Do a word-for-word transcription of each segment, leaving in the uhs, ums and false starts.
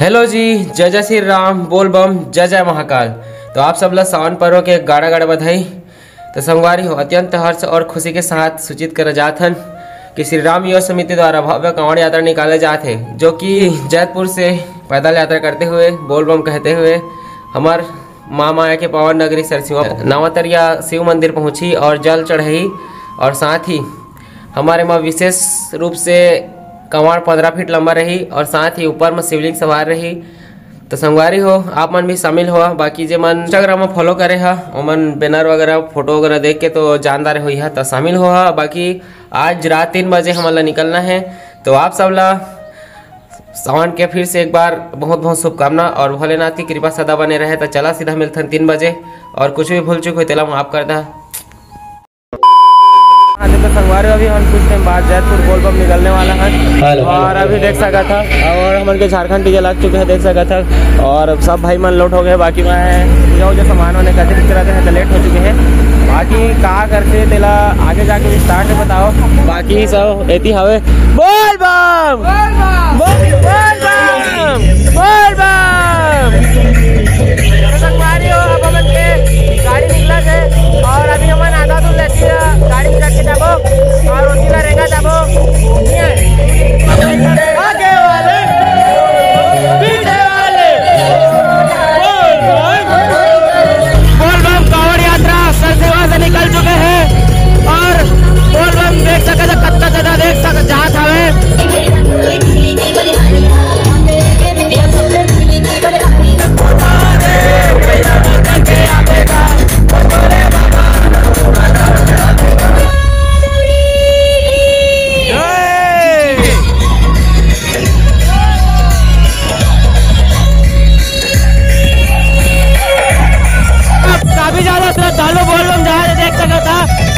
Hello जी, जय जय श्री राम, बोल बम, जय जय महाकाल। तो आप सब ला सावन पर्व के गाड़ा गाड़ा बधाई। तो संगवारी हो, अत्यंत हर्ष और खुशी के साथ सूचित करे जात हन कि श्री राम युवा समिति द्वारा भव्य कांवड़ यात्रा निकाले जात हे, जो कि जैतपुर से पैदल यात्रा करते हुए, बोल बम कहते हुए, हमर माँ माया के पावन नगरी सरसिवा नावातरिया शिव मंदिर पहुँची और जल चढ़ाई और साथ ही हमारे माँ विशेष रूप से कांवड़ पंद्रह फीट लंबा रही और साथ ही ऊपर में शिवलिंग सवार रही। तो संगवारी हो, आप मन भी शामिल हो। बाकी जे मन Instagram में follow करे हा, ओमन banner वगैरह, photo वगैरह देख के तो जानदार होई हा, तो शामिल हो हा। बाकी आज रात तीन बजे हमन ला निकलना है। तो आप सब ला सावन के फिर से एक बार बहुत बहुत शुभकामना और भोलेनाथ की कृपा सदा बने रहे। तो चला सीधा मिलथन तीन बजे, और कुछ भी भूल चूक होई तेला माफ कर दा। हाँ, देखो संगवारी, अभी हम कुछ टाइम बाद जैतपुर बोल बम निकलने वाला है। हेलो, और हेलो। अभी देख सकत हा, और हमन के झारखंड DJ लग चुके हैं, देख सकत हा। और सब भाई मन load हो गए, बाकी मैं जो जो सामान होने का दिक्कत रहते हैं तो late हो चुके हैं। बाकी का करते तेला आगे जाके विस्तार से बताओ। बाकी सब एती हवे। बोल बम, बोल बम, बोल बम, बोल बम। तो संगवारी हो, अब हमन के गाड़ी निकलत हे और अभी हमन आधा दूर लेती गाड़ी चढ़ के जाबो और ओती ला रेंगा जाबो। आगे वाले, पीछे वाले। बोल बम। बोल बम कांवड़ यात्रा सरसेवा से निकल चुके हैं और बोल बम देख सकते हैं, कत्ता ज्यादा देख सक-, जात हवे। काफी ज्यादा श्रद्धालु बोलबम जा रहे, देख सकता,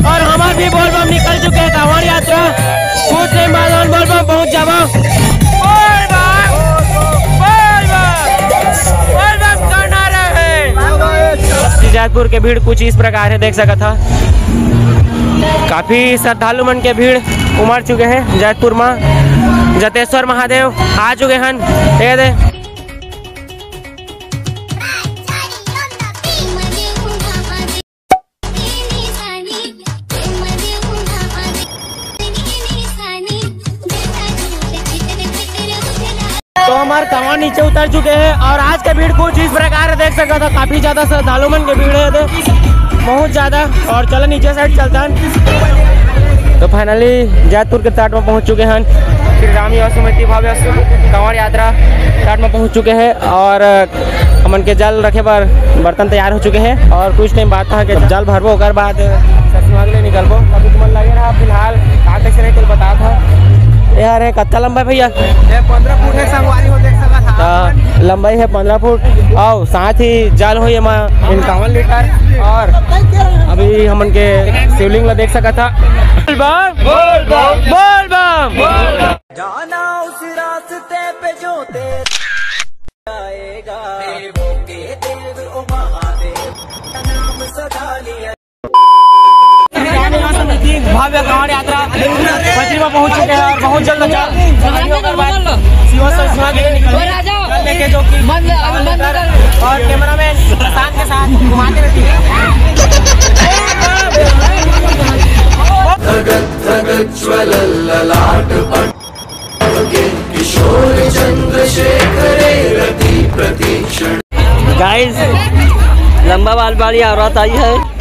और हमार भी बोलबम निकल चुके हैं कांवड़ यात्रा। कुछ नहीं मालूम, बोलबम पहुंच जावा। बोलबम, बोलबम, बोलबम का नारा है। जैतपुर के भीड़ कुछ इस प्रकार है, देख सकत हा। काफी श्रद्धालु मन के भीड़ उमड़ चुके हैं जैतपुर में। जतेश्वर महादेव आ चुके हैं, ये दे। तो हमार कांवड़ नीचे उतर चुके हैं और आज के भीड़ कुछ इस प्रकार देख सकत हा, काफी ज्यादा श्रद्धालु मन के भीड़ है, बहुत ज्यादा। और चलो नीचे side चलता है। तो finally जैतपुर के तट में पहुंच चुके हैं, श्री राम युवा समिति भव्य कांवड़ यात्रा तट में पहुंच चुके हैं और हमन के जल रखे बर बर्तन तैयार हो चुके हैं और कुछ टाइम बाद कहा के जल भरबो, ओकर बाद सरसिवा के लिए निकलबो। अभी तुमन लगे रहा, फिलहाल का कैसे रहे तेल बता था। यार, ये कत्ता लंबा है भैया? ये पंद्रह फुट है संगवारी हो, देख सकत हा। हाँ, लंबाई है पंद्रह फुट। आओ, साथ ही जल हो ये मा-, इक्यावन लीटर और अभी हमन के शिवलिंग ला देख सकत हा। बोल बम, बोल बम, बोल बम। जाना उस रास्ते पे जो तेरे आएगा। देवों के देव ओ महादेव, नाम सदा लिया। भव्य कांवड़ यात्रा पचरी में पहुंच चुके हैं और बहुत जल्द जल शिवा से शिवा के लिए निकलेंगे। लेके जो कि और कैमरामैन प्रशांत के साथ घुमाते रहती है। धगत धगत ज्वलल ललाट पट। किशोर चंद्रशेखरे रति प्रतीक्षण। गाइस, लंबा बाल वाली औरत आई है।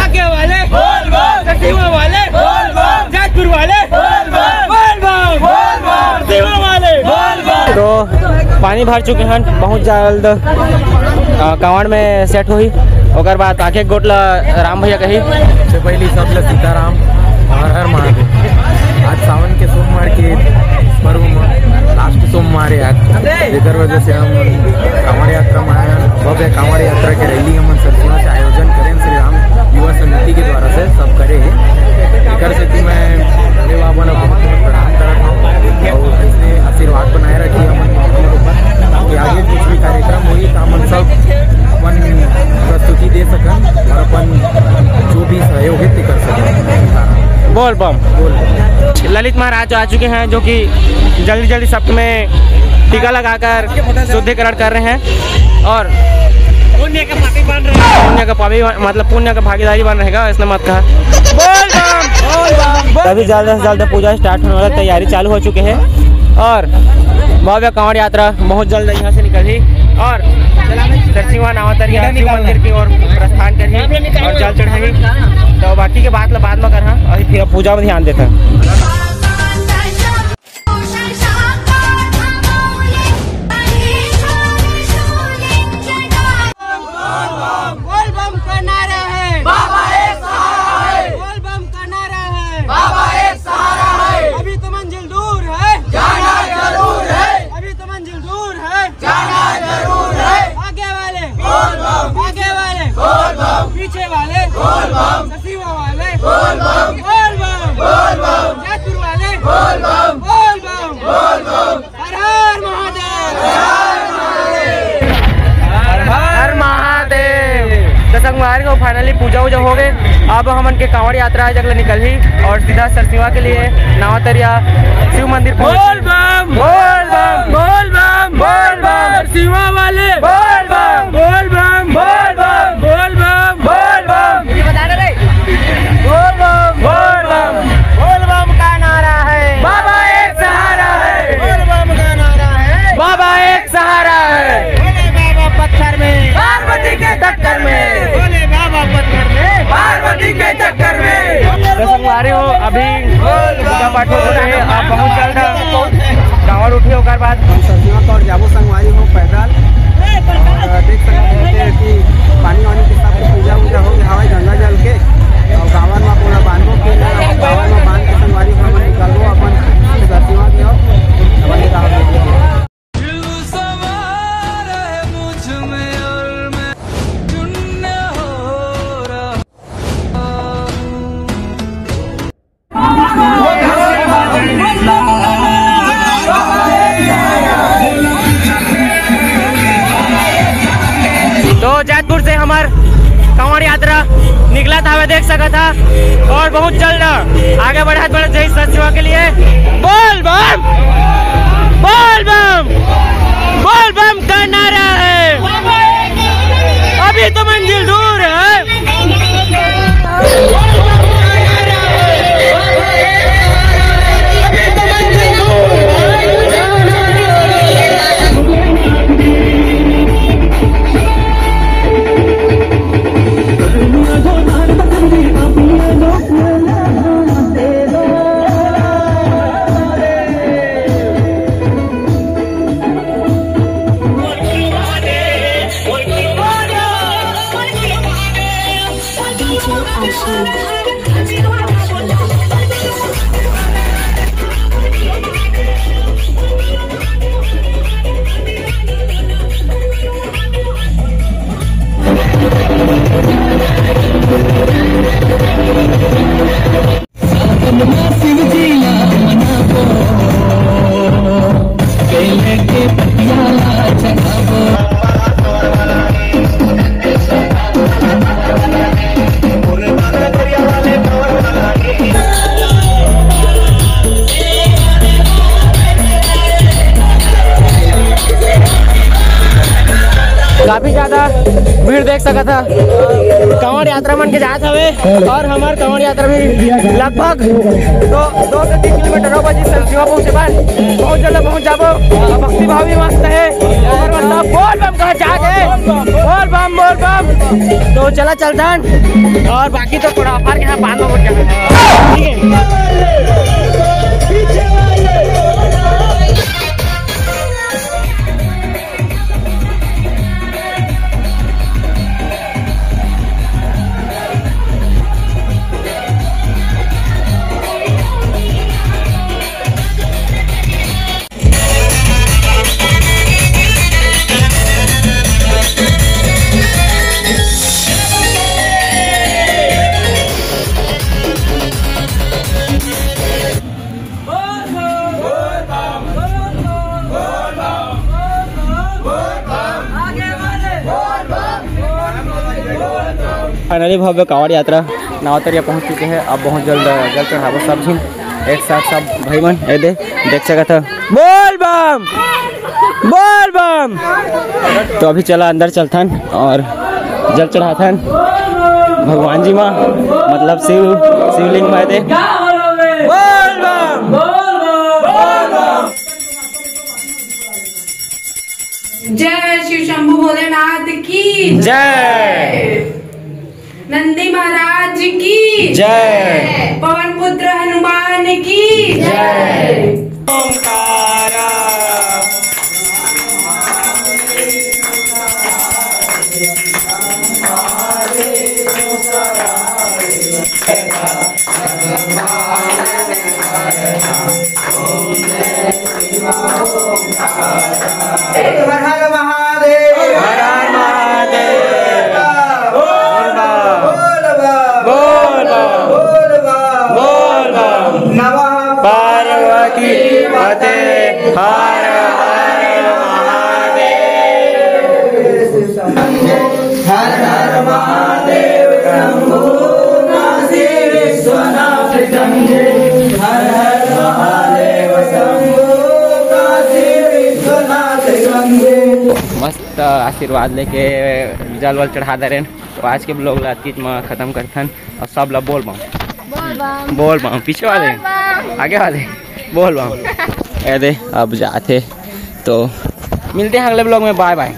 आगे वाले बोल बम, कटिया वाले बोल बम, जैतपुर वाले बोल बम, बोल बम, बोल बम, सेवा वाले बोल बम। तो पानी भर चुके हैं, बहुत जल्द, अ, कांवड़ में सेट होही, ओकर बाद आके गोट ला राम भैया कही। सबसे पहले सब ला सीताराम, हर हर महादेव। आज सावन के सोमवार के पर्व में लास्ट सोमवार है आज, जेकर वजह से हम कांवड़ यात्रा में आए हैं। भव्य कांवड़ यात्रा के रैली हमन सरसीवा से आयोजन करें श्री राम युवा समिति के द्वारा से सब करे हे। एकर सेती मैं भोले बाबा ला बहुत बहुत प्रणाम करत हूँ और ऐसे आशीर्वाद बनाए रखिए हमन के ऊपर, ताकि आगे कुछ भी कार्यक्रम होई तो हमन सब अपन प्रस्तुति दे सकन। जो भी सहयोग है, ते कर सके। बोल बम। बोल बम। ललित महाराज जो आ चुके हैं, जो कि जल्दी जल्दी सबके में टीका लगाकर शुद्धिकरण कर रहे हैं और पुण्य का पापी बन रहे हैं। पुण्य का पापी, मतलब पुण्य का भागीदारी बन रहेगा, इसने मत कहा। बोल बम, बोल बम, बोल। तभी जल्द से जल्द पूजा स्टार्ट होने वाला, तैयारी चालू हो चुके हैं और भव्य कांवड़ यात्रा बहुत जल्द यहाँ से निकली और सरसीवा नावातरिया शिव मंदिर की ओर प्रस्थान करी और जल चढ़ाई। तो बाकी के बात ला बाद में करहा, अभी फिर पूजा में ध्यान देता। बोल बम का नारा है, बाबा एक सहारा है। बोल बम का नारा है, बाबा एक सहारा है। अभी तो मंजिल दूर है, जाना जरूर है। अभी तो मंजिल दूर है, जाना जरूर है। आगे वाले बोल बम, आगे वाले बोल बम, पीछे वाले बोल बम, सरसीवा वाले बोल बम, बोल बम, बोल बम, जैतपुर वाले बोल बम, बोल बम, बोल बम। हर हर महादेव। हर महादेव। तो संगवारी हो, finally पूजा वूजा हो गए। अब हमन के कांवड़ यात्रा आज अगले निकलही और सीधा सरसीवा के लिए नावातरिया शिव मंदिर पहुंच। बोल बम, बोल बम, बोल बम, बोल बम। सरसीवा वाले बोल बम, बोल बम, बोल बम, बोल बम, बोल बम। बोल बम, बोल बम, बोल बम का नारा है, बाबा एक सहारा है। बोल बम का नारा है, बाबा एक सहारा है। भोले बाबा पत्थर में, पार्वती के चक्कर में। भोले बाबा पत्थर में, पार्वती के चक्कर में। तो संगवारी हो, अभी पूजा पाठ हो रहे हैं, आप बहुत जल्द कांवड़ उठे, ओकर बाद हम सरसीवा का ओर जाबो संगवारी हो पैदल। और देख सकते हैं कि पानी वानी के साथ पूजा वूजा हो गया हवाई गंगा जल के। और गावन में पूरा बांधो के, गावन में बांध के संगवारी हो, हम निकलबो अपन सरसीवा के ओर। अपन निकलबो। तो जैतपुर से हमार कांवड़ यात्रा निकलत हवे, देख सकत हा, और बहुत जल्द आगे बढ़त बढ़त जाही सरसीवा के लिए। बोल बम, बोल बम, बोल बम का नारा है। अभी तो मंजिल दूर है। काफी ज्यादा भीड़ देख सकत हा। कांवड़ यात्रा मन के जात हवे और हमार कांवड़ यात्रा भी लगभग दो, दो से तीन किलोमीटर हो बची सरसीवा पहुंचे बर। बहुत जल्द पहुंच जाबो। और भक्ति भाव भी मस्त है, और मतलब बोल बम कहा जाके, बोल बम, बोल बम। तो चला चलतन, और बाकी तो थोड़ा अफार के यहाँ बांध में, ठीक है। अरे भव्य कांवड़ यात्रा नावतरिया पहुंच चुके हैं। अब बहुत जल्द जल चढ़ाबो सब झिन एक साथ, सब भाई मन। ए दे, देख सकत ह, बोल बम, बोल बम। तो अभी चला अंदर चलथन और जल चढ़ाथन भगवान जी मा, मतलब शिव, शिवलिंग मा। ए दे, बोल बम। जय शिव शंभू भोलेनाथ की जय। नंदी महाराज की जय। पवन पुत्र हनुमान की जय। ओंकारा। हर हर महादेव। हर हर महादेव। बोल बम। बोल बम। बोल बम। बोल बम। बोल बम। नमः पार्वती पते। हर हर महादेव। हर हर महादेव शंभो काशी विश्वनाथ शंभो। हर हर महादेव शंभो काशी विश्वनाथ शंभो। मस्त आशीर्वाद लेके जल वल चढ़ा दे रहे हैं। तो आज के ब्लॉग ला अतकीच में खत्म करथन। और सब ला बोल बम। बोल बम। बोल बम। पीछे वाले, बोल बम। आगे वाले, बोल बम। ए दे, अब जाते तो मिलते हैं अगले ब्लॉग में। बाय बाय।